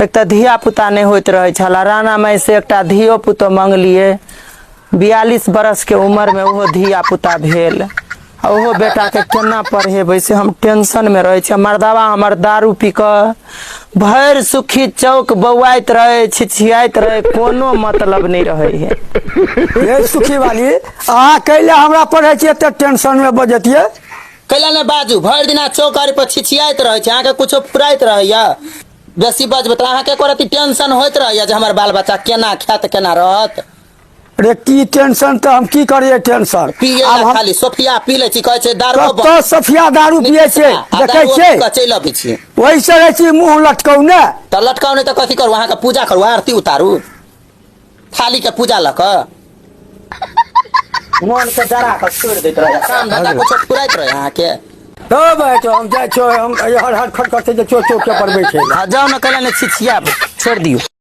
एक तऽ धिया पुता नहि होइत रहै छलए। राणा माइ से एकटा धियो पुतो मंगलियै, 42 बरसके उमरमे ओहो धिया पुता भेल। आ ओहो बेटाके केना पढ़ेबै से हम टेंशनमे रहै छी। मर्दाबा हमर दारू पी कऽ भरि सुखी चौक बौआइत रहै, छिछियाइत रहै, कोनो मतलब नहि रहै है। ये सुखी वाली, अहाँ कैले हमरा पढ़ै छियै एते टेंशनमे बजतियै? कैला नहि बाजू, भरि दिना चौक आर पर छिछियाइत रहै छै, अहाँके कुछो फुराइत रहैया? बेसी बजबै तऽ अहाँके एको रत्ती टेंशन होइत रहैया जे हमर बाल बच्चा केना खायत, केना रहत? रे की टेंशन, तऽ हम की करियै टेंशन? पियै आब ला हम खाली सोफिया पी लै छी, कहै छै दारू। कतऽ सफिया दारू पियै छियै? देखै छियै, चलि अबै छी। ओहिसँ रहै छी मुँह लटकौने। तऽ लटकाउ नहि तऽ कथी करू? अहाँके पूजा करू, आरती उतारू, थाली के पूजा लऽ कऽ मोन के जरा कऽ छोड़ि दैत रहै, काम धंधा कुछो फुराइत रहै अहाँके। तब हम जाइ छियै, हम हर हर खट खट छै जे चोर चौके पर बैठे। हँ, जाउ ने, कैला नहि छिछियाब, छोड़ि दियौ।